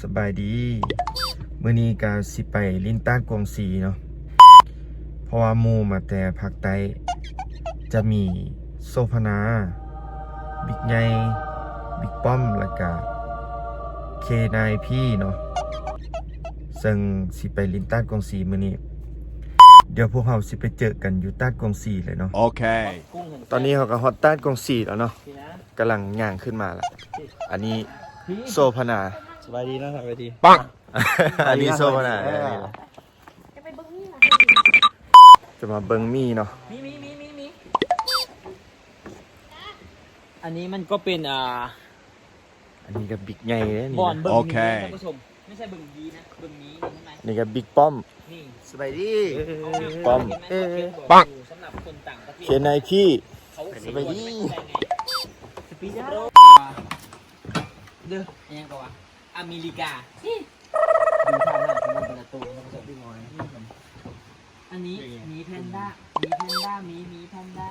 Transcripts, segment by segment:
ສະບາຍດີ ມື້ນີ້ກະຊິໄປຫຼິ້ນຕາດກວາງຊີເນາະ ເພາະວ່າໝູ່ມາແຕ່ພາກໃຕ້ ຈະມີໂສພະນາ ບິກໃຫຍ່ ບິກປ້ອມ ແລ້ວກະເຄນາຍພີເນາະ ເຊິ່ງຊິໄປຫຼິ້ນຕາດກວາງຊີມື້ນີ້ ດຽວພວກເຮົາຊິໄປເຈີກັນຢູ່ຕາດກວາງຊີເລີຍເນາະ. ໂອເຄ ຕອນນີ້ເຮົາກະຮອດຕາດກວາງຊີແລ້ວເນາະ. ກຳລັງຍ່າງຂຶ້ນມາລະ ອັນນີ້ໂສພະນາ ສະບາຍດີເນາະ ສະບາຍດີ ປັງ ອັນນີ້ໂສພະນາ ເອີ ຈະມາເບິ່ງໝີ່ເນາະ ມີ ມີ ມີ ມີ ມີ ອັນນີ້ມັນກໍເປັນ ອ່າ ອັນນີ້ກໍບິກໃຫຍ່ເດ້ນີ້ ບ່ອນເບິ່ງໝີ່ ໂອເຄ ທ່ານຜູ້ຊົມ ໄມ່ໃຊ່ເບິ່ງໝີ່ນະ ເບິ່ງໝີ່ນີ້ ນີ້ກໍບິກປ້ອມ ນີ້ ສະບາຍດີ ເອີ ປ້ອມ ເອີ ປັງ ສຳລັບຄົນຕ່າງປະເທດ ເຄນາຍພີ ສະບາຍດີ ສະປີດ ເດີ ອີ່ຫຍັງກໍວ່າ ອາເມລິກາ ນີ້ ດູທ່ານາງຂອງມັນແຕ່ລະໂຕ ມັນກໍຈະດຶງເອົາ ອັນນີ້ ໝີແພນດ້າ ໝີແພນດ້າ ໝີ ໝີແພນດ້າ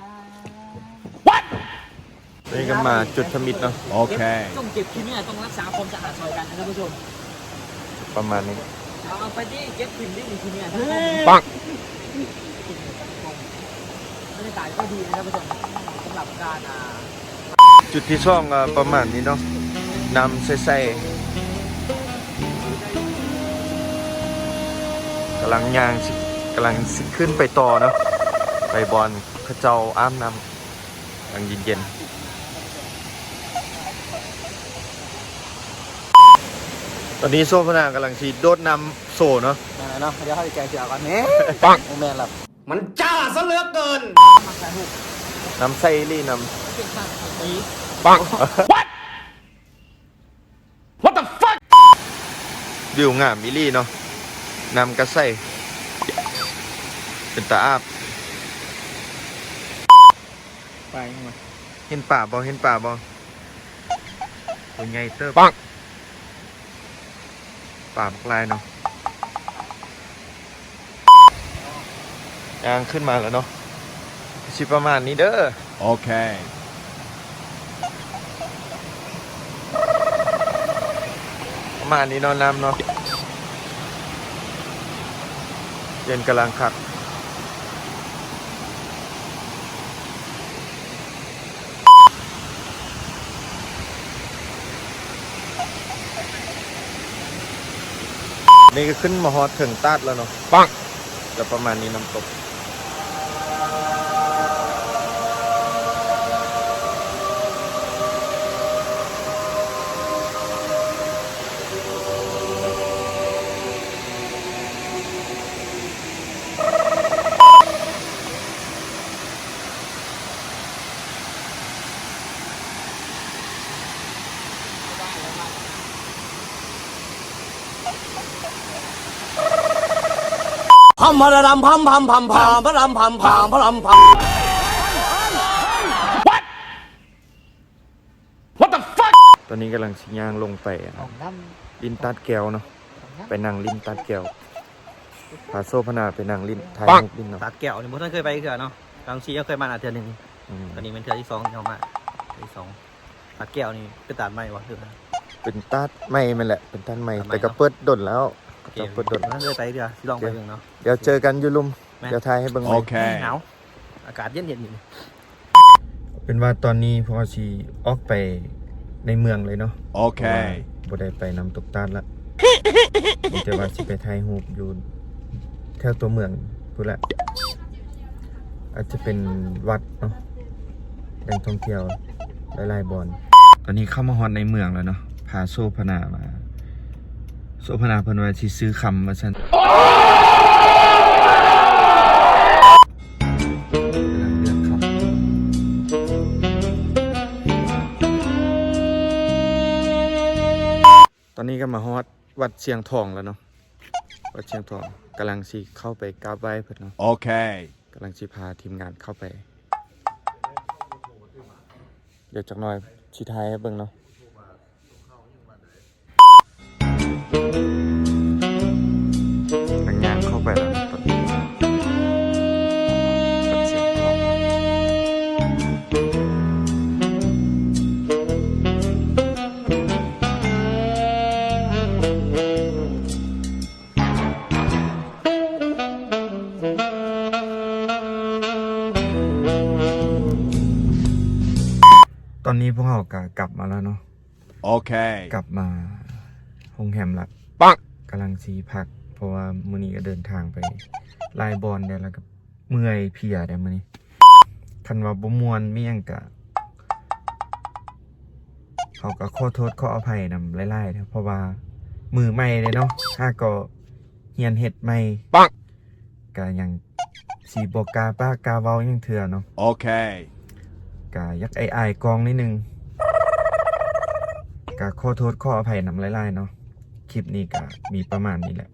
ນີ້ກໍມາຈຸດທຳອິດເນາະ ໂອເຄ ຕ້ອງເກັບຂີ້ເຫຍື້ອ ຕ້ອງຮັກສາຄວາມສະອາດຊ່ອຍກັນນະທ່ານຜູ້ຊົມ ປະມານນີ້ ເອົາ ເອົາໄປຕິ ເກັບຖິ້ມດິ ຂີ້ເຫຍື້ອ ປັງ ບັນຍາກາດກໍດີນະທ່ານຜູ້ຊົມ ສຳລັບການ ອ່າ ຈຸດທີສອງກໍປະມານນີ້ເນາະ ນ້ຳໃສໆ ກຳລັງຍ່າງຊິ ກຳລັງຊິຂຶ້ນໄປຕໍ່ເນາະ ໄປບ່ອນເຂົາເຈົ້າອາບນ້ຳ ກຳລັງເຢັນໆ ຕອນນີ້ໂສພະນາກຳລັງຊິໂດດນ້ຳໂຊເນາະ ແມ່ນແລ້ວເນາະ ດຽວເຮົາຊິແກງເສືອກ່ອນ ນີ້ ປັງ ບໍ່ແມ່ນລະ ມັນຈ້າซะเหลือเกิน ນ້ຳໃສອີ່ຫຼີ ນ້ຳ ປັງ What the fuck ວິວງາມອີ່ຫຼີເນາະ ນ້ຳກະໃສ ເປັນຕາອາບ ໄປ ເຫັນປາບໍ່ ເຫັນປາບໍ່ ໂຕໃຫຍ່ເຕີບ ປັງ ປາບັກຫຼາຍເນາະ ຍ່າງຂຶ້ນມາແລ້ວເນາະ ຊິປະມານນີ້ເດີ ໂອເຄ ປະມານນີ້ເນາະ ນ້ຳເນາະ ເຢັນກຳລັງຄັກ. ນີ້ກໍຂຶ້ນມາຮອດເທິງຕາດແລ້ວເນາະ ປັງ ກໍປະມານນີ້ ນ້ຳຕົກ. ຕອນນີ້ກຳລັງຊິຍ່າງລົງໄປ ອ່າ ຫຼິ້ນຕາດແກ້ວເນາະ ໄປນັ່ງຫຼິ້ນຕາດແກ້ວ ພາໂສພະນາໄປນັ່ງຫຼິ້ນ ຖ່າຍຮູບຫຼິ້ນເນາະ ຕາດແກ້ວນີ້ບໍ່ທັນເຄີຍໄປເທື່ອເນາະ ກຳລັງຊິເຄີຍມາເທື່ອໜຶ່ງ ອືມ ຕອນນີ້ແມ່ນເທື່ອທີສອງທີ່ເຮົາມາ ເທື່ອທີສອງ ຕາດແກ້ວນີ້ເປັນຕາດໃໝ່ບໍ່ ຫຼື ເປັນຕາດໃໝ່ແມ່ນແຫຼະ ເປັນຕາດໃໝ່ ຕາດໃໝ່ ແຕ່ກໍເນາະ ເປີດດົນແລ້ວ ໂອເຄ ເຈົ້າເປີດດົນ ບໍ່ທັນເຄີຍໄປເທື່ອ ຊິລອງໄປເບິ່ງເນາະ ດຽວເຈີກັນຢູ່ລຸ່ມ ແມ່ນ ດຽວຖ່າຍໃຫ້ເບິ່ງໃໝ່ ໂອເຄ ໜາວ ອາກາດເຢັນໆ ຢູ່ ເປັນວ່າຕອນນີ້ພວກເຮົາຊິອອກໄປໃນເມືອງເລີຍເນາະ ໂອເຄ ເພາະວ່າບໍ່ໄດ້ໄປນ້ຳຕົກຕາດລະ ມີແຕ່ວ່າຊິໄປຖ່າຍຮູບຢູ່ແຖວຕົວເມືອງພຸ້ນລະ ອາດຈະເປັນວັດເນາະ ແຫຼ່ງທ່ອງທ່ຽວຫຼາຍໆບ່ອນ. ຕອນນີ້ເຂົ້າມາຮອດໃນເມືອງແລ້ວເນາະ ພາໂສພະນາມາ ໂສພະນາເພິ່ນວ່າຊິຊື້ຄຳວ່າຊັ້ນ ກຳລັງເລືອກຄຳ ຕອນນີ້ກໍມາຮອດວັດຊຽງທອງແລ້ວເນາະ ວັດຊຽງທອງ ກຳລັງຊິເຂົ້າໄປກາບໄຫວ້ເພິ່ນເນາະ ໂອເຄ ກຳລັງຊິພາທີມງານເຂົ້າໄປ ດຽວຈັກໜ່ອຍຊິຖ່າຍໃຫ້ເບິ່ງເນາະ ກຳລັງຍ່າງເຂົ້າໄປແລ້ວເນາະ ຕອນນີ້ ວັດຊຽງທອງ. ກໍກັບມາແລ້ວເນາະ ໂอเค ກັບມາໂຮງແຮມລະ ปัง ກຳລັງຊິພັກ ເພາະວ່າມື້ນີ້ກໍເດີນທາງໄປຫຼາຍບ່ອນແດ່ ແລ້ວກໍເມື່ອຍເພຍແດ່ມື້ນີ້ ຄັນວ່າບໍ່ມ່ວນມີຫຍັງກະ ເຮົາກໍຂໍໂທດຂໍອະໄພນຳຫຼາຍໆເດີ ເພາະວ່າມືໃໝ່ເດ້ເນາະ ຫາກໍຮຽນເຮັດໃໝ່ ปัง ກະຍັງຊິບໍ່ກ້າປາກກ້າເວົ້າຫຍັງເທື່ອເນາະ โอเค ກະຢາກອາຍໆກ້ອງນິດໜຶ່ງ ກະຂໍໂທດຂໍອະໄພນຳຫຼາຍໆເນາະ ຄລິບນີ້ກະມີປະມານນີ້ແຫຼະ